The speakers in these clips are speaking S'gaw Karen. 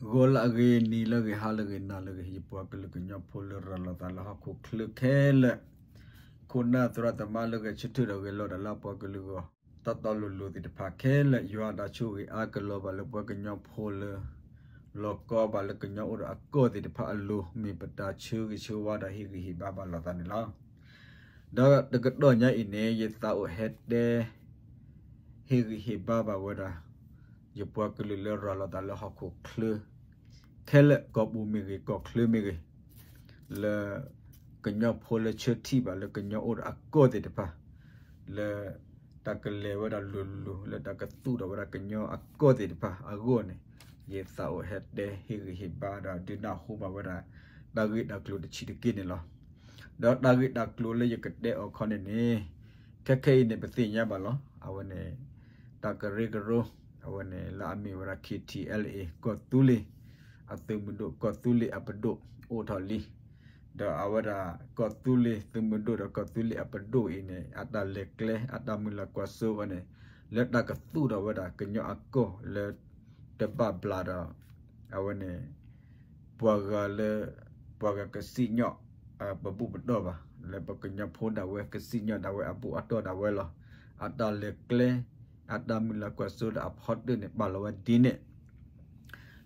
ဂီၤလၢအဂ့ၤ, နံၤလၢအဂ့ၤ, ဟါလၢအဂ့ၤ, နၤလၢအဂ့ၤ, ယပှၤကလုာ်ကညီဖိလၢရၤလီၤသးလၢဟီၣ်ခိၣ်ချၢခဲလၢာ်, ခိၣ်နၢ်သရၣ်သမါလၢဂဲၤဆၢထၢၣ်ဒီးဂဲၤလိာ်တၢ်လၢအပှၤကလုာ်အဂီၢ်, တီတီလိၤလိၤသ့ၣ်တဖၣ်ခဲလၢာ်, ယွၤအတၢ်ဆိၣ်ဂ့ၤအါကလီၤဘၣ်လၢပှၤကညီဖိလၢ လီၤကီဘၣ်လၢကညီအိၣ်ဒီးအကီၢ်သ့ၣ်တဖၣ်အလိၤ, မ့ၢ်ပတၢ်ဆၢဂ့ၤဆၢဝါဒီးဟ့ၣ်ဂံၢ်ဟ့ၣ်ဘါဘၣ်လိာ်သးန့ၣ်လီၤ. ဒီးတကတီၢ်ညါအံၤန့ၣ် ယသးအိၣ်ဟဲတဲ ဟ့ၣ်ဂံၢ်ဟ့ၣ်ဘါဘၣ်ဝဲဒၣ် ယပှၤကလုာ်လၢရၤလီၤသးလၢဟီၣ်ခိၣ်ချၢ ခဲလၢာ် ကီၢ်ပူၤမ့ၢ်ဂ့ၤ, ကီၢ်ချၢမ့ၢ်ဂ့ၤ, လၢ ကညီဖိလၢဆၢထံၣ်ဘၣ်လၢကညီအိၣ်ဒီးအကီၢ်သ့ၣ်တဖၣ်, လၢ တၢ်ကလဲၤဝဲဒၣ်လိၤလိၤ လၢတၢ်ကသူၣ်ထီၣ်ဝဲဒၣ်ကညီအကီၢ်သ့ၣ်တဖၣ်အဂီၢ်န့ၣ်, ယသးအိၣ်ဟဲတဲဟ့ၣ်ဂံၢ်ဟ့ၣ်ဘါဒီးဒုးနၢ်ဟူဘၣ်ဝဲဒၣ် တၢ်ဂ့ၢ်တၢ်ကျိၤတဆံးတက့ၢ်န့ၣ်လီၤ. ဒီးတၢ်ဂ့ၢ်တၢ်ကျိၤလၢယကတဲအီၤခီန့ၣ်န့ၣ်, ခဲခဲအံၤန့ၣ် ပသ့ၣ်ညါဘၣ်လီၤ. အဝဲန့ၣ် တၢ်ကရၢကရိ အဝဲန့ၣ်လၢအမ့ၢ်ဝဲဒၣ် ခ့ထံအဲလ်အ့ ကီၢ်သူလ့ၤ အသုးမုၢ်ဒိၣ် ကီၢ်သူလ့ၤအပဒိၣ်အိၣ်ထီၣ်လံ. ဒီးအဝဲဒၣ်ကီၢ်သူလ့ၤသုးမုၢ်ဒိၣ်ဒီးကီၢ်သူလ့ၤအပဒိၣ်အံၤန့ၣ် အတၢ်လဲၤကျဲ အတၢ်မုၢ်လၢ်ကွၢ်စိအံၤန့ၣ် လၢတၢ်ကသူၣ်ထီၣ်ဝဲဒၣ်ကညီအကီၢ်လၢ တဘၣ်ဘျးဒီး အဝဲန့ၣ် ပှၤဂၤလၢ ပှၤဂၤကစံၣ်ညီၣ် ပဘူၣ်ပတီၢ်ဘၣ်, လၢပကညီဖိဒၣ်ဝဲကစံၣ်ညီၣ်ဒၣ်ဝဲအဘူၣ်အတီၢ်ဒၣ်ဝဲလီၤ. အတၢ်လဲၤကျဲ အတၢ်မုၢ်လၢ်ကွၢ်စိဒီးအဖီတၢၣ်န့ၣ် ပာ်လီၤဝဲဒ်န့ၣ်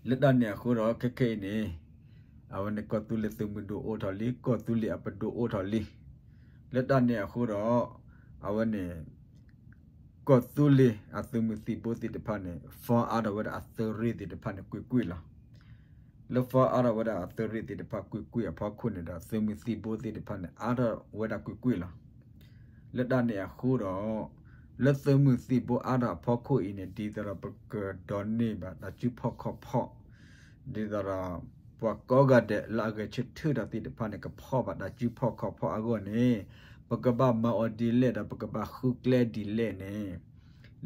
လၢတၢ်န့ၣ်အဃိဒီး ခဲခဲအံၤန့ၣ် အဝဲန့ၣ်ကီၢ်သူလ့ၤသုးမုၢ်ဒိၣ်အိၣ်ထီၣ်လံ, ကီၢ်သူလ့ၤအပဒိၣ်အိၣ်ထီၣ်လံ. လၢတၢ်န့ၣ်အဃိဒီး အဝဲန့ၣ် ကီၢ်သူလ့ၤအသုးမုၢ်သံၣ်ဘိသ့ၣ်တဖၣ်န့ၣ် form အါထီၣ်ဝဲဒၣ်အသုးရ့ၣ်သ့ၣ်တဖၣ်န့ၣ် ကွ့ၢ်ကွ့ၢ်လီၤ. လၢ form အါထီၣ်ဝဲဒၣ်အသုးရ့ၣ်သ့ၣ်တဖၣ်ကွ့ၢ်ကွ့ၢ်အဖီခိၣ်န့ၣ်ဒီး သုးမုၢ်သံၣ်ဘိသ့ၣ်တဖၣ်န့ၣ် အါထီၣ်ဝဲဒၣ်ကွ့ၢ်ကွ့ၢ်လီၤ. လၢတၢ်န့ၣ်အဃိဒီး လၢသုးမုၢ်သံၣ်ဘိအါထီၣ်အဖီခိၣ်အံၤန့ၣ် ဒ်သိးဒီးပကဒိးန့ၢ်ဘၣ်တၢ်စုဖီၣ်ခီၣ်ဖီၣ်, ဒ်သိးဒီး ပှၤကိးဂၤဒဲးလၢအဂဲၤဆၢထၢၣ်တၢ်သ့ၣ်တဖၣ်န့ၣ် ကဖီၣ်ဘၣ်တၢ်စုဖီၣ်ခီၣ်ဖီၣ်အဂီၢ်န့ၣ် ပကဘၣ်မၤအီၤဒ်လဲၣ်ဒီး ပကဘၣ်ဃုကျဲဒ်လဲၣ်န့ၣ်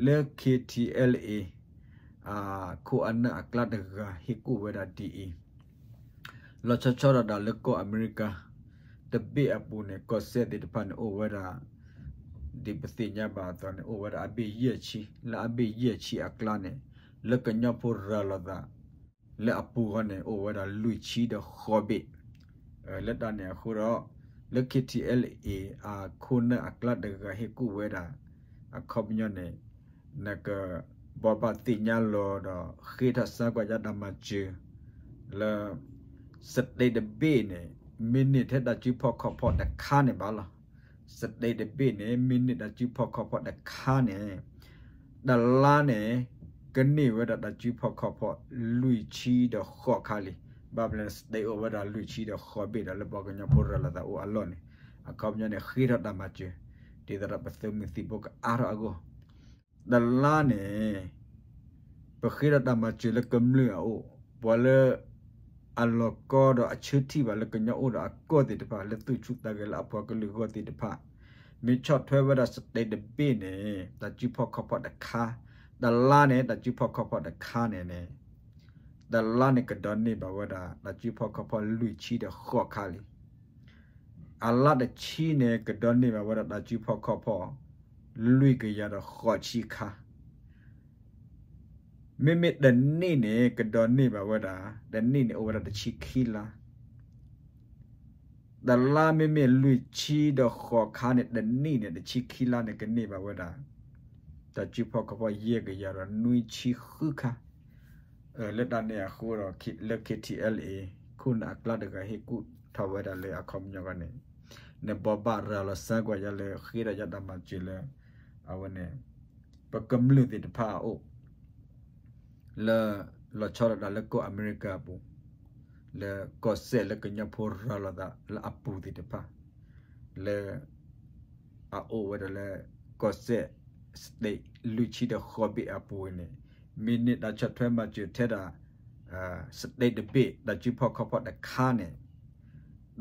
လၢ ခ့ထံအဲလ်အ့ အခိၣ်အနၢ်အကျါတဂၤဟ့ၣ်ကူၣ်ဝဲဒၣ်ဒ်အံၤ, လီၤဆီဆီဒၣ်တၢ်လၢကီၢ်အမဲရကၤ တဘ့ၣ်အပူၤန့ၣ် ကီၢ်စဲၣ်သ့ၣ်တဖၣ်န့ၣ်အိၣ်ဝဲဒၣ် ဒ်ပသ့ၣ်ညါဘၣ်အသိးန့ၣ် အိၣ်ဝဲဒၣ်အဘ့ၣ်ယဲၢ်ဆံ, လၢအဘ့ၣ်ယဲၢ်ဆံအကျါန့ၣ် လၢကညီဖိရၤလီၤသး လၢအပူၤဃီန့ၣ် အိၣ်ဝဲဒၣ်လွံၢ်ဆံဒီးဃိးဘ့ၣ်. လၢတၢ်န့ၣ်အဃိဒီး လၢ ခ့ထံအဲလ်အ့ အခိၣ်နၢ်အကျါတဂၤဟ့ၣ်ကူၣ်ဝဲဒၣ် အခီပညီန့ၣ် နကဘိးဘၣ်သ့ၣ်ညါလီၤဒီး ဃ့ထီၣ်စၢကွၢ်ယါတၢ်မၤစၢၤ လၢ state တဘ့ၣ်န့ၣ် မ့ၢ်န့ၢ်ထဲတၢ်စုဖီၣ်ခီၣ်ဖီၣ်တခါန့ၣ်ဘၣ်လီၤ. state တဘ့ၣ်န့ၣ် မ့ၢ်န့ၢ်တၢ်စုဖီၣ်ခီၣ်ဖီၣ်တခါန့ၣ် တလါန့ၣ် ကန့ၢ်ဝဲဒၣ်တၢ်စုဖီၣ်ခီၣ်ဖီၣ်လွံၢ်ဆံဒီးဃိးခါလံ. ဘၣ်မနုၤလဲၣ် state အိၣ်ဝဲဒၣ်လွံၢ်ဆံဒီးဃိးဘ့ၣ်ဒီး လၢပှၤကညီဖိရၤလီၤသးအိၣ်အလီၢ်န့ၣ် အခီပညီန့ၣ် ဃ့ထီၣ်တၢ်မၤစၢၤ ဒ်သိးဒီးပသုးမုၢ်သံၣ်ဘိကအါထီၣ်အဂီၢ် တလါန့ၣ် ပဃ့ထီၣ်တၢ်မၤစၢၤလၢကမျၢၢ်အအိၣ်, ပှၤလၢ အလီၤကီဒီးအဆၢထံၣ်ဘၣ်လၢကညီအိၣ်ဒီးအကီၢ်သ့ၣ်တဖၣ် လၢသူၣ်ဆူၣ်သးဂဲၤလၢအပှၤကလုာ်အဂီၢ်သ့ၣ်တဖၣ် မ့ၢ်ဆီၣ်ထွဲဝဲဒၣ် state တဘ့ၣ်န့ၣ် တၢ်စုဖီၣ်ခီၣ်ဖီၣ်တခါ, တလါန့ၣ် တၢ်စုဖီၣ်ခီၣ်ဖီၣ်တခါန့ၣ်န့ၣ် တလါန့ၣ် ကဒိးန့ၢ်ဘၣ်ဝဲဒၣ် တၢ်စုဖီၣ်ခီၣ်ဖီၣ်လွံၢ်ဆံဒီးဃိးခါလံ. အလါတဆံန့ၣ် ကဒိးန့ၢ်ဘၣ်ဝဲဒၣ်တၢ်စုဖီၣ်ခီၣ်ဖီၣ် လွံၢ်ကယၤဒီးဃိးဆံခါ. မ့မ့ၢ်တနံၣ်န့ၣ် ကဒိးန့ၢ်ဘၣ်ဝဲဒၣ် တနံၣ်န့ၣ်အိၣ်ဝဲဒၣ်တဆံခံလါ. တလါမ့မ့ၢ်လွံၢ်ဆံဒီးဃိးခါန့ၣ် တနံၣ်န့ၣ် တဆံခံလါန့ၣ် ကန့ၢ်ဘၣ်ဝဲဒၣ် တၢ်စုဖီၣ်ခီၣ်ဖီၣ်ယဲၢ်ကယၤဒီးနွံဆံဃုခါ. လၢတၢ်န့ၣ်အဃိဒီး လၢ ခ့ထံအဲလ်အ့ ခိၣ်နၢ်အကျါတဂၤဟ့ၣ်ကူၣ်ထီၣ်ဝဲဒၣ်လၢအခီပညီန့ၣ် နဘိးဘၣ်ရၤလီၤစၢကွၢ်ယါလၢဃ့ထီၣ်ယါတၢ်မၤစၢၤလၢ အဝဲန့ၣ် ပကမျၢၢ်သ့ၣ်တဖၣ်အအိၣ် လၢ လီၤဆီဒၣ်တၢ်လၢကီၢ်အမဲရကၤအပူၤ, လၢကီၢ်စဲၣ်လၢကညီဖိရၤလီၤသးလၢအပူၤသ့ၣ်တဖၣ်, လၢ အအိၣ်ဝဲဒၣ်လၢ ကီၢ်စဲၣ် state လွံၢ်ဆံဒီးဃိးဘ့ၣ်အပူၤန့ၣ် မ့ၢ်န့ၢ်တၢ်ဆီၣ်ထွဲမၤစၢၤထဲဒၣ် state တဘ့ၣ် တၢ်စုဖီၣ်ခီၣ်ဖီၣ်တခါန့ၣ်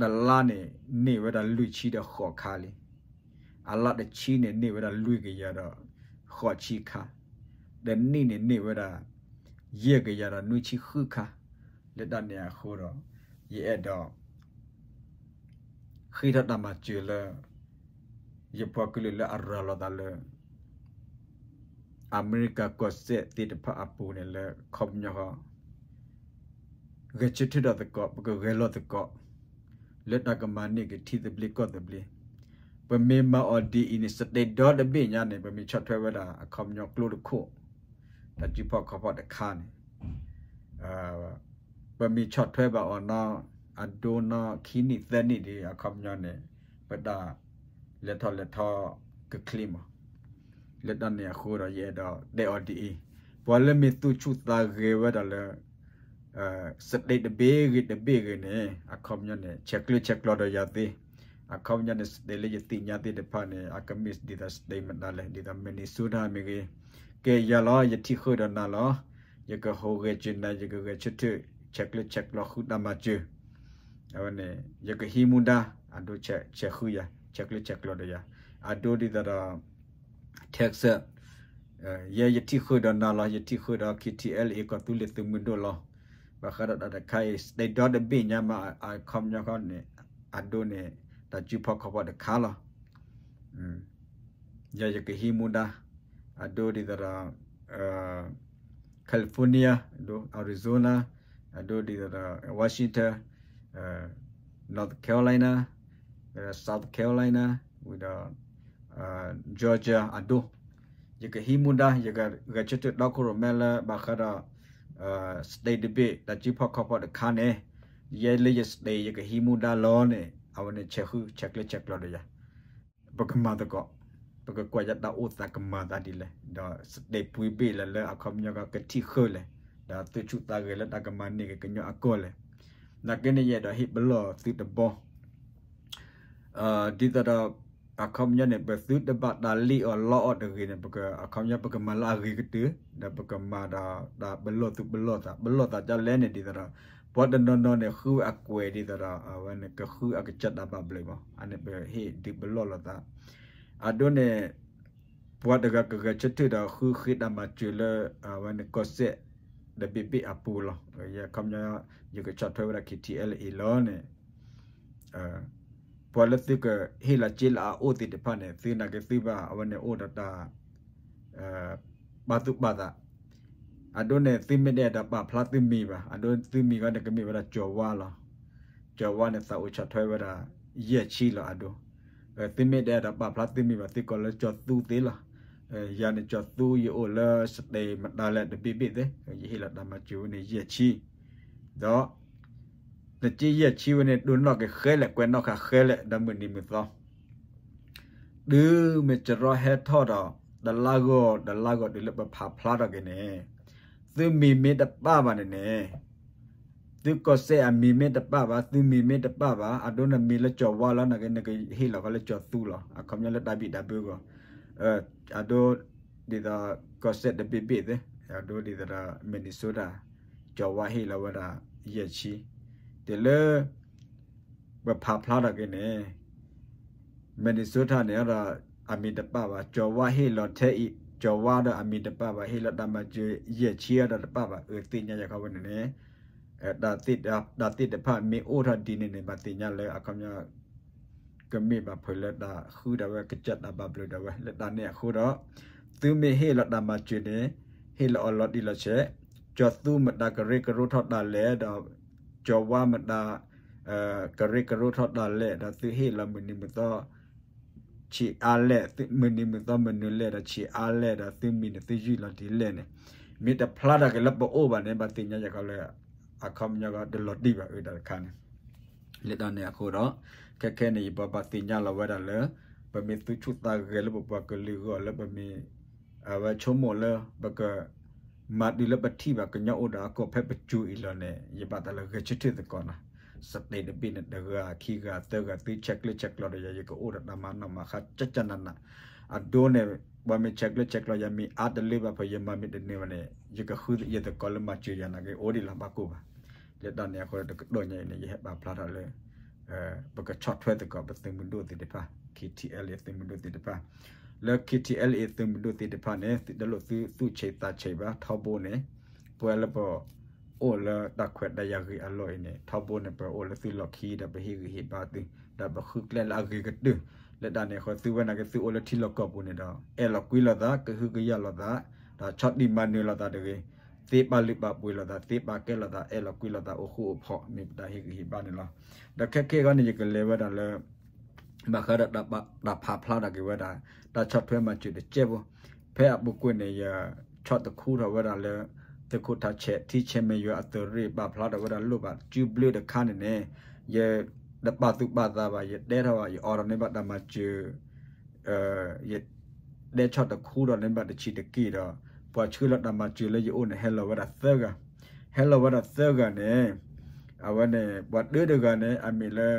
တလါန့ၣ် န့ၢ်ဝဲဒၣ်လွံၢ်ဆံဒီးဃိးခါလံ. အလါတဆံန့ၣ် န့ၢ်ဝဲဒၣ်လွံၢ်ကယၤဒီးဃိးဆံခါ, တနံၣ်န့ၣ် န့ၢ်ဝဲဒၣ် ယဲၢ်ကယၤဒီးနွံဆံဃုခါ. လၢတၢ်န့ၣ်အဃိဒီး ယအဲၣ်ဒိး ဃ့ထီၣ်တၢ်မၤစၢၤလၢ ယပှၤကလုာ်လၢအရၤလီၤသးလၢ အမဲရကၤကီၢ်စဲၣ်သ့ၣ်တဖၣ်အပူၤန့ၣ်လၢခီပညီဃီ ဂဲၤဆၢထၢၣ်ဒီးသကိး ပကဂဲၤလီၤသကိး လၢတၢ်ကမၤန့ၢ်က့ၤထံသဘျ့ကီၢ်သဘျ့, ပမ့ၢ်မၤအီၤဒ်အံၤန့ၣ် state ဒီတဘ့ၣ်ညါန့ၣ် ပမ့ၢ်ဆီၣ်ထွဲဝဲဒၣ်အခီပညီကျိတခိၣ်, တၢ်စုဖီၣ်ခီၣ်ဖီၣ်တခါန့ၣ် ပမ့ၢ်ဆီၣ်ထွဲဘၣ်အီၤနီၤ အဒိနီၤ ခံနံၣ်သၢနံၣ်ဒီး အခီပညီန့ၣ် ပတၢ်လဲၤထီၣ်လဲၤထီကချ့မး. လၢတၢ်န့ၣ်အဃိဒီး ယအဲၣ်ဒိးတဲအီၤဒ်အံၤ, ပှၤလၢမ့ၢ်သူၣ်ဆူၣ်သးဂဲၤဝဲဒၣ်လၢ state တဘ့ၣ်ဂ့ၤတဘ့ၣ်ဂ့ၤန့ၣ် အခီပညီန့ၣ် ဆဲးကျၢဆဲးကျိးဒီးယၤသ့, အခီပညီန့ၣ် state လၢယသ့ၣ်ညါသ့ၣ်တဖၣ်န့ၣ် အကမ့ၢ်ဒ်သိး state မတၤလဲၣ် ဒ်သိး Minnesota မ့ၢ်ဂ့ၤ, ကဲယၤလီၤ ယထံၣ်ဃုာ်ဒီးနၤလီၤ, ယကဟူးဂဲၤစၢၤနၤ ယကဂဲၤဆၢထၢၣ် ဆဲးကျၢဆဲးကျိးဃုတၢ်မၤစၢၤ အဝဲန့ၣ် ယကဟံးမူဒါ အဒိဆဲးဃုယၤ ဆဲးကျၢဆဲးကျိးဒီးယၤ, အဒိဒ်သိးဒီး Texas ယဲယထံၣ်ဃုာ်ဒီးနၤလီၤ ယထံၣ်ဃုာ်ဒီး K T L A ကီၢ်သူလ့ၤသုးမုၢ်ဒိၣ်လီၤ. ဘၣ်ဃးဒီးတၢ်တခါအံၤ state ဒီတဘ့ၣ်ညါမး အခီပညီခီန့ၣ် အဒိန့ၣ် တၢ်စုဖီၣ်ခီၣ်ဖီၣ်တခါလီၤ. ယဲယကဟံးမူဒါ အဒိဒ်သိးဒီး California အဒိ Arizona အဒိဒ်သိးဒီး Washington, North Carolina, South Carolina ဝံၤဒီး Georgia အဒိ, ယကဟံးမူဒါ ယကဂဲၤဆၢထၢၣ်ဒီခိၣ်ရိၣ်မဲလၢဘၣ်ဃးဒီး state တဘ့ၣ် တၢ်စုဖီၣ်ခီၣ်ဖီၣ်တခါန့ၣ် ယဲလၢယ state ယကဟံးမူဒါလီၤန့ၣ် အဝဲန့ၣ်ဆဲးဃုဆဲးကျၢဆဲးကျိးဒီးယၤ ပကမၤသကိး, ပကကွၢ်ယတၢ်အိၣ်သးကမၤသးဒ်လဲၣ်, ဒီး state ပှဲၤဘ့ၣ်လဲၣ်လၢအခီပညီကထံၣ်ဃုာ်လဲၣ်, ဒီးသူၣ်ဆူၣ်သးဂဲၤလၢတၢ်ကမၤန့ၢ်က့ၤကညီအကီၢ်လဲၣ်. နာ်က့န့ၣ် ယအဲၣ်ဒိးဟ့ၣ်ပလီၢ်သုတဘီ ဒ်သိးဒီး အခီပညီန့ၣ် ပသုတဘၣ်တၢ်လံၣ်အီၣ်လီအီၣ်တဂ့ၤန့ၣ် ပက အခီပညီပကမၤလၢအဂ့ၤကတၢၢ် ဒီးပကမၤဒီးတၢ်ပလီၢ်သူၣ်ပလီၢ်သး ပလီၢ်သးဒ်လဲၣ်န့ၣ် ဒ်သိးဒီး ပှၤတနီၤနီၤန့ၣ် ဃုအကွဲးဒ်သိးဒီး အဝဲန့ၣ်ကဃုအကစၢ်တၢ်ဘၣ်ဘျုးမး အန့ၣ်ပဟ့ၣ်ဒုးပလီၢ်လိာ်သး အဒိန့ၣ် ပှၤတဂၤကဂဲၤဆၢထၢၣ်ဒီးဃုဃ့တၢ်မၤစၢၤလၢ အဝဲန့ၣ်ကီၢ်စဲၣ် တဘ့ၣ်ဘ့ၣ်အပူၤလီၤ. ယခီပညီ ယကဆီၣ်ထွဲဝဲဒၣ် K T L A လီၤန့ၣ် ပှၤလၢသုကဟ့ၣ်လီၤစ့လၢအအိၣ်သ့ၣ်တဖၣ်န့ၣ် သုနာ်က့သုဘၣ် အဝဲန့ၣ်အိၣ်ဒီးတၢ် ပာ်သူၣ်ပာ်သး အဒိန့ၣ် သုမ့ၢ်တအဲၣ်ဒိးပာ်ဖျါသုမံၤဘၣ် အဒိသုမံၤဂီၢ်န့ၣ်ကမ့ၢ်ဝဲဒၣ်ကၠီၤဝါလီၤ. ကၠီၤဝါန့ၣ်သးအိၣ်ဆီၣ်ထွဲဝဲဒၣ် ယဲၢ်ဆံလီၤအဒိ သုမ့ၢ်တအဲၣ်ဒိးပာ်ဖျါသုမံၤဘၣ် သုကိးလၢကၠီၤသူသ့လီၤ. ယၤန့ၣ်ကၠီၤသူယအိၣ်လၢ state မတၤလဲၣ်တဘ့ၣ်ဘ့ၣ်သ့ၣ် ယဟ့ၣ်လီၤတၢ်မၤစၢၤဝဲန့ၣ်ယဲၢ်ဆံ ဒီး နက့ယဲၢ်ဆံဝဲန့ၣ် ဒိးနီၣ်က့ၤဃဲလဲၣ် ကွဲးနီၣ်ဃာ်ဃဲလဲၣ် ဒီးမုၢ်နံၤမုၢ်သီ တုၤမ့ၢ်စရီဟဲထီၣ်ဒီး တလါဂီၢ်တလါဂီၢ်တုၤလၢပဖးဖျါထီၣ်က့ၤန့ၣ် သုမံၤမ့ၢ်တပာ်ဘၣ်န့ၣ်န့ၣ် သုကီၢ်စဲၣ်အမံၤမ့ၢ်တပာ်ဘၣ် သုမံၤမ့ၢ်တပာ်ဘၣ် အဒိနမံၤလၢကၠီၤဝါလီၤ နာ်က့နကဟ့ၣ်လီၤဃီလၢကၠီၤသူလီၤ အခီပညီလၢတၢ်ဘံၣ်တၢ်ဘၢဂီၢ် အဒိ ဒ်သိးကီၢ်စဲၣ်တဘ့ၣ်ဘ့ၣ်သ့ၣ် အဒိဒ်သိးဒီး Minnesota ကၠီၤဝါဟ့ၣ်လီၤဝဲဒၣ်ယဲၢ်ဆံ တုၤလၢ ပဖးဖျါထီၣ်က့ၤန့ၣ် Minnesota န့ၣ်ဒီး အမံၤတပာ်ဘၣ် ကၠီၤဝါဟ့ၣ်လီၤထဲအံၤ ကၠီၤဝါဒီးအမံၤတပာ်ဘၣ် ဟ့ၣ်လီၤတၢ်မၤစၢၤယဲၢ်ဆံဒီးတပာ်ဘၣ် အၢသ့ၣ်ညါယၤခီဝဲန့ၣ်န့ၣ် တၢ်သ့ၣ်တဖၣ်မ့ၢ်အိၣ်ထီၣ်ဒ်န့ၣ်န့ၣ် ဘၣ်သ့ၣ်ညါလၢအခီပညီ ကမ့ၢ်ဘၣ်ဖုးလၢတၢ်ဃုဒၣ်ဝဲ ကစၢ်တၢ်ဘၣ်ဘျုးဒၣ်ဝဲ လၢတၢ်န့ၣ်အဃိဒီး သုမ့ၢ်ဟ့ၣ်လီၤတၢ်မၤစၢၤန့ၣ် ဟ့ၣ်လီၤအီၤလီၤတံၢ်လီၤဆဲး ကၠီၤသူမတၤကရၢကရိထီၣ်တၢ်လဲၣ်ဒီး ကၠီၤဝါမတၤ ကရၢကရိထီၣ်တၢ်လဲၣ်ဒီး သုဟ့ၣ်လီၤမုၢ်နံၤမုၢ်သီ ဆံးအါလဲၣ် မုၢ်နံၤမုၢ်သီမနုၤလဲၣ်ဒီး ဆံးအါလဲၣ်ဒီး သုမံၤန့ၣ်သုယုၢ်လီၤဒ်လဲၣ်န့ၣ် မ့ၢ်တဖျါထီၣ်က့ၤလၢပအိၣ်ဘၣ်န့ၣ် ဘၣ်သ့ၣ်ညါယၤခီလၢ အခီပညီကီးတလီၤတံၢ်ဘၣ်အၢတၢ်တခါန့ၣ် လၢတၢ်န့ၣ်အဃိဒီး ခဲခဲန့ၣ် ယဘၣ်ဘၣ်သ့ၣ်ညါလီၤဝဲဒၣ်လၢ ပမ့ၢ်သူၣ်ဆူၣ်သးဂဲၤလၢပပှၤကလုာ်အဂီၢ်လၢပမ့ၢ် အဝဲဆိကမိၣ်လၢ ပက မၤတုၤလၢပထံၣ်ဘၣ်ကညီအိၣ်ဒီးအကီၢ်ဖဲပစိၤအံၤလီၤန့ၣ် ယဘၣ်သးလၢဂဲၤဆၢထၢၣ်သကိးနီၤ state တဘ့ၣ်န့ၣ် တဂၤခံဂၤသၢဂၤ သုဆဲးကျၢဆဲးကျိးဒီးယၤ ယကအိၣ်ဒီးတၢ်မၤနီၣ်မၤဃါကကနန အဒိန့ၣ် ပှၤမ့ၢ်ဆဲးကျၢဆဲးကျိးယၤမ့ၢ်အါတလၢဘၣ်ဖဲယမၤမ့ၢ်တန့ၢ်ဘၣ်န့ၣ် ယကဃုယသကိးလၢမၤစၢၤယၤနာ်က့ အိၣ်ဒံးလီၤဘၣ်ကိၢ်ဘၣ် လၢတၢ်န့ၣ်အဃိတကတီၢ်ညါအံၤန့ၣ် ယဟဲပာ်ဖျါထီၣ်လၢ ပကဆီၣ်ထွဲသကိးပသုးမုၢ်ဒိၣ်သ့ၣ်တဖၣ် K T L A သုးမုၢ်ဒိၣ်သ့ၣ်တဖၣ် လၢ K T L A သုးမုၢ်ဒိၣ်သ့ၣ်တဖၣ်န့ၣ် သုတလိၣ်သုသူၣ်ဆံးသးဆံးဘၣ် ထီဘိန့ၣ် ပှၤလၢပ အိၣ်လၢတၢ်ခွဲးတၢ်ယာ်ဂ့ၤအလီၢ်အံၤန့ၣ် ထီဘိန့ၣ် ပအိၣ်လၢသုလီၢ်ခံဒီးပဟ့ၣ်ဂံၢ်ဟ့ၣ်ဘါသု ဒီးပဃုကျဲလၢအဂ့ၤကတၢၢ် လၢတၢ်န့ၣ်အဃိ သုဝဲနာ်က့သုအိၣ်လၢထံလီၢ်ကီၢ်ပူၤန့ၣ်ဒီး အဲၣ်လီၤကွံလိာ်သး ကဟုကယာ်လိာ်သး ဒီးဆီၣ်တံၢ်မၤနၢၤလိာ်သးတဂ့ၤ သ့ပာ်လုၢ်ပာ်ပှ့ၤလိာ်သး သ့ပာ်ကဲလိာ်သး အဲၣ်လိာ်ကွံလိာ်သး အိၣ်ဃူအိၣ်ဖိး မ့ၢ်ပတၢ်ဟ့ၣ်ဂံၢ်ဟ့ၣ်ဘါန့ၣ်လီၤ. ဒီးခဲခဲအံၤန့ၣ် ယကလဲၤဝဲဒၣ်လၢ ဘၣ်ဃးဒီး တၢ်ဖးဖျါထီၣ်က့ၤဝဲဒၣ် တၢ်ဆီၣ်ထွဲမၤစၢၤတစဲးဖိ, ဖဲအပူၤကွံာ်န့ၣ် ယဆီၣ်တခူထီၣ်ဝဲဒၣ်လၢ သုးခိၣ်ထးဆဲး ထံဆဲးမဲာ်ယွၤအသုးရ့ၣ် ပာ်ဖျါထီၣ်ဝဲဒၣ်လိၣ်ဘၣ်စုဘျုးတခါန့ၣ်န့ၣ် ယတပာ်သူၣ်ပာ်သးဘၣ် ယတဲထီၣ်ဘၣ် ယအိးထီၣ်န့ၢ်ဘၣ်တၢ်မၤစၢၤ ယတဲဆီၣ်တခူထီၣ်န့ၢ်ဘၣ်တဆံးတက့ၢ်ဒီး ပှၤဆှၢလီၤတၢ်မၤစၢၤလၢယအိၣ်န့ၣ် ဟဲလီၤဝဲဒၣ်သၢဂၤ, ဟဲလီၤဝဲဒၣ်သၢဂၤန့ၣ် အဝဲန့ၣ် ပှၤတၢတဂၤန့ၣ် အမံၤလၢ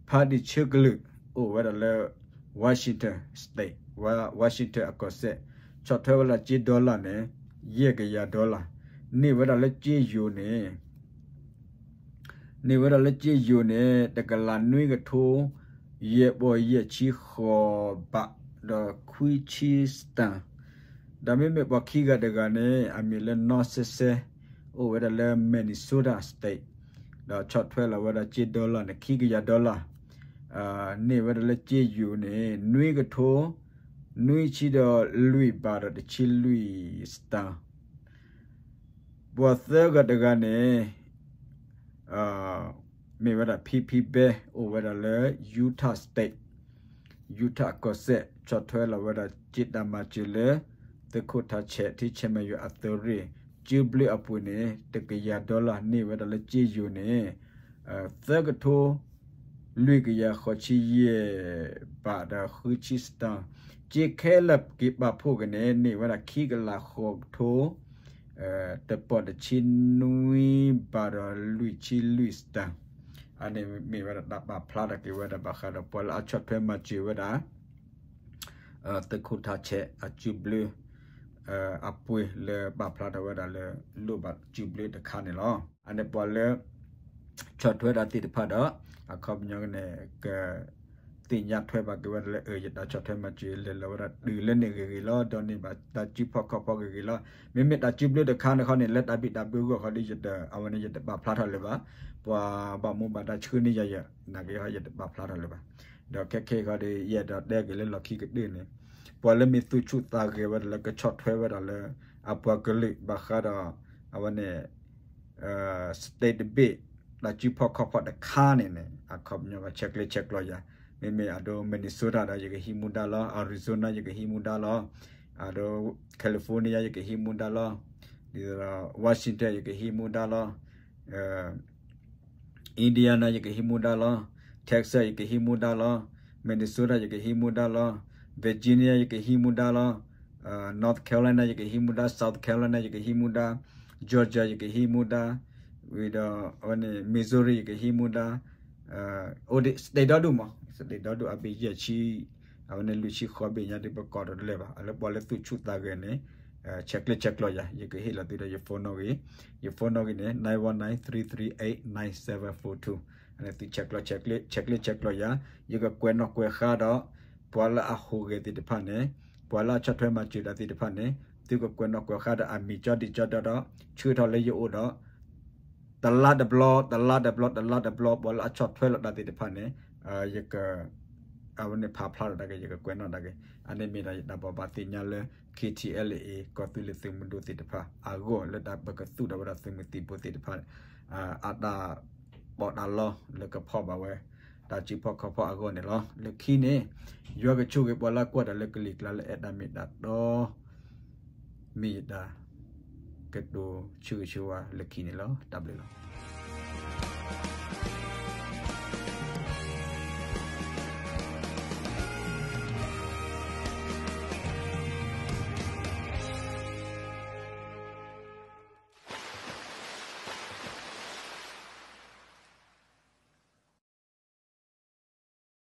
ဖးဒံၣ်ဆၢကလုာ် အိၣ်ဝဲဒၣ်လၢ Washington State, Washington အကီၢ်စဲၣ်, ဆီၣ်ထွဲဝဲဒၣ်စ့ dollar န့ၣ် ယဲၢ်ကယၤ dollar, န့ၢ်ဝဲဒၣ်လၢစ့ယိၤန့ၣ် န့ၢ်ဝဲဒၣ်လၢစ့ယိၤန့ၣ် တကလးနွံကထိ ယဲၢ်ပီၢ်ယဲၢ်ဆံဃိးဘး ဒီးခွံဆံ stamp, ဒီးမ့မ့ၢ်ပှၤခံဂၤတဂၤန့ၣ် အမံၤလၢနီၢ်စဲစဲ အိၣ်ဝဲဒၣ်လၢ Minnesota State, ဒီးဆီၣ်ထွဲလီၤဝဲဒၣ်စ့ dollar န့ၣ် ခံကယၤ dollar, န့ၢ်ဝဲဒၣ်လၢစ့ယိၤန့ၣ် နွံကထိ နွံဆံဒီးလွံၢ်ဘးဒီးတဆံလွံၢ် stamp, ပှၤသၢဂၤတဂၤန့ၣ် မ့ၢ်ဝဲဒၣ် ဖံဖံဘဲ အိၣ်ဝဲဒၣ်လၢ Utah State, Utah အကီၢ်စဲၣ် ဆီၣ်ထွဲလီၤဝဲဒၣ်စ့တၢ်မၤစၢၤလၢ သုးခိၣ်ထးဆဲး ထံဆဲးမဲာ်ယွၤအသုးရ့ၣ် စုဘျုးအပူၤန့ၣ် တကယၤ dollar န့ၢ်ဝဲဒၣ်လၢစ့ယိၤန့ၣ် သၢကထိ လွံၢ်ကယၤဃိးဆံယဲၢ်ဘးဒီးဃုဆံ stamp, စ့ခဲလၢာ်က့ၤပာ်ဖှိၣ်က့ၤန့ၣ် န့ၢ်ဝဲဒၣ်ခံကလးဃိးကထိ တပီၢ်တဆံနွံဘးဒီးလွံၢ်ဆံလွံၢ် stamp, အန့ၣ်မ့ၢ်ဝဲဒၣ်တၢ်ပာ်ဖျါထီၣ်က့ၤဝဲဒၣ် ဘၣ်ဃးဒီးပှၤလၢအဆီၣ်ထွဲမၤစၢၤဝဲဒၣ် သုးခိၣ်ထးဆဲးအစုဘျုး အပှ့ၤလၢပာ်ဖျါထီၣ်ဝဲဒၣ်လၢလိၣ်ဘၣ်စုဘျုးတခါန့ၣ်လီၤ. အန့ၣ်ပှၤလၢ ဆီၣ်ထွဲတၢ်သ့ၣ်တဖၣ်ဒီး အခီပညီကန့ၣ် က သ့ၣ်ညါထွဲဘၣ်က့ၤဝဲဒၣ်လၢ ယတၢ်ဆီၣ်ထွဲမၤစၢၤလဲၤလီၤဝဲဒၣ်တုၤလၢန့ၣ်ဂ့ၤဂ့ၤလီၤ, ဒီးန့ၢ်ဘၣ်တၢ်စုဖီၣ်ခီၣ်ဖီၣ်ဂ့ၤဂ့ၤလီၤ. မ့မ့ၢ်တၢ်စုဘျုးတခါန့ၣ်ခီန့ၣ် လၢတၢ်ဘံၣ်တၢ်ဘၢအဂီၢ်ခီဒီး ယတ အဝဲန့ၣ်ယတပာ်ဖျါထီၣ်လၢၤဘၣ်. ပှၤဘၣ်မူဘၣ်ဒါဆှၢန့ၢ်ယၤယဲၢ် နာ်က့ဟီယတပာ်ဖျါထီၣ်လၢၤဘၣ်. ဒီးခဲခဲအံၤခီဒီး ယအဲၣ်ဒိးတဲက့ၤလၢလီၢ်ခံကတၢၢ်န့ၣ် ပှၤလၢမ့ၢ်သူၣ်ဆူၣ်သးဂဲၤဝဲဒၣ်လၢကဆီၣ်ထွဲဝဲဒၣ်လၢ အပှၤကလုာ်ဘၣ်ဃးဒီး အဝဲန့ၣ် state တဘ့ၣ် တၢ်စုဖီၣ်ခီၣ်ဖီၣ်တခါန့ၣ်န့ၣ် အခီပညီကဆဲးကျၢဆဲးကျိးယၤ, မ့မ့ၢ်အဒိ Minnesota ဒီးယကဟံးမူဒါလီၤ, Arizona ယကဟံးမူဒါလီၤ, အဒိ California ယကဟံးမူဒါလီၤ, ဒ်သိးဒီး Washington ယကဟံးမူဒါလီၤ, Indiana ယကဟံးမူဒါလီၤ, Texas ယကဟံးမူဒါလီၤ, Minnesota ယကဟံးမူဒါလီၤ, Virginia ယကဟံးမူဒါလီၤ, North Carolina ယကဟံးမူဒါ, South Carolina ယကဟံးမူဒါ, Georgia ယကဟံးမူဒါ, ဝံၤဒီး အဝဲန့ၣ် Missouri ယကဟံးမူဒါ, အိၣ်ဒံး state ဒီဒူၣ်မး state ဒီဒူၣ်အဘ့ၣ်ယဲၢ်ဆံ အဝဲန့ၣ်လွံၢ်ဆံဃိးဘ့ၣ်ညါဒ်ပကိးတလဲၤဘၣ်, အလၢပှၤလၢသူၣ်ဆူၣ်သးဂဲၤန့ၣ် ဆဲးကျၢဆဲးကျိးယၤ, ယကဟ့ၣ်လီၤသုဒီးယ phone နီၣ်ဂံၢ်, ယ phone နီၣ်ဂံၢ်န့ၣ် nine one nine three three eight nine seven four two, အန့ၣ်သုဆဲးကျၢဆဲးကျၢဆဲးကျိးယၤ, ယကကွဲးနီၣ်ကွဲးဃါဒီး ပှၤလၢအဟူးဂဲၤသ့ၣ်တဖၣ်န့ၣ်, ပှၤလၢအဆီၣ်ထွဲမၤစၢၤတၢ်သ့ၣ်တဖၣ်န့ၣ် သုကကွဲးနီၣ်ကွဲးဃါဒီးအမံၤကၠီဒံးကၠီဒီဒီး ဆှၢထီၣ်လၢယအိၣ်ဒီး တလါတဘျီ တလါတဘျီ တလါတဘျီ ပှၤလၢအဆီၣ်ထွဲလီၤတၢ်သ့ၣ်တဖၣ်န့ၣ် ယက အဝဲန့ၣ်ဖးဖျါထီၣ်ဒၣ်က့ၤ ယကကွဲးနီၣ်ဒၣ်က့ၤ, အန့ၣ်မ့ၢ်ဒၣ်ယတၢ်ဘိးဘၣ်သ့ၣ်ညါလၢ K T L A ကီၢ်သူလ့ၤသုးမုၢ်ဒိၣ်သ့ၣ်တဖၣ်အဂီၢ် လၢတၢ်ပကသူၣ်ထီၣ်ဝဲဒၣ်သုးမုၢ်သံၣ်ဘိသ့ၣ်တဖၣ် အတၢ်ပီးတၢ်လီလၢကဖီၣ်ဘၣ်ဝဲ တၢ်စုဖီၣ်ခီၣ်ဖီၣ်အဂီၢ်န့ၣ်လီၤ. လၢခံန့ၣ် ယွၤကဆိၣ်ဂ့ၤပှၤလၢကွၢ်တၢ်လၢကလံၤကျါလၢအဲၣ်တၢ်မ့ၢ်တၢ်တီ မ့ၢ်ယတၢ်ကတိၤဆၢဂ့ၤဆၢဝါလၢခံန့ၣ်လီၤ. တၢ်ဘျုးလီၤ.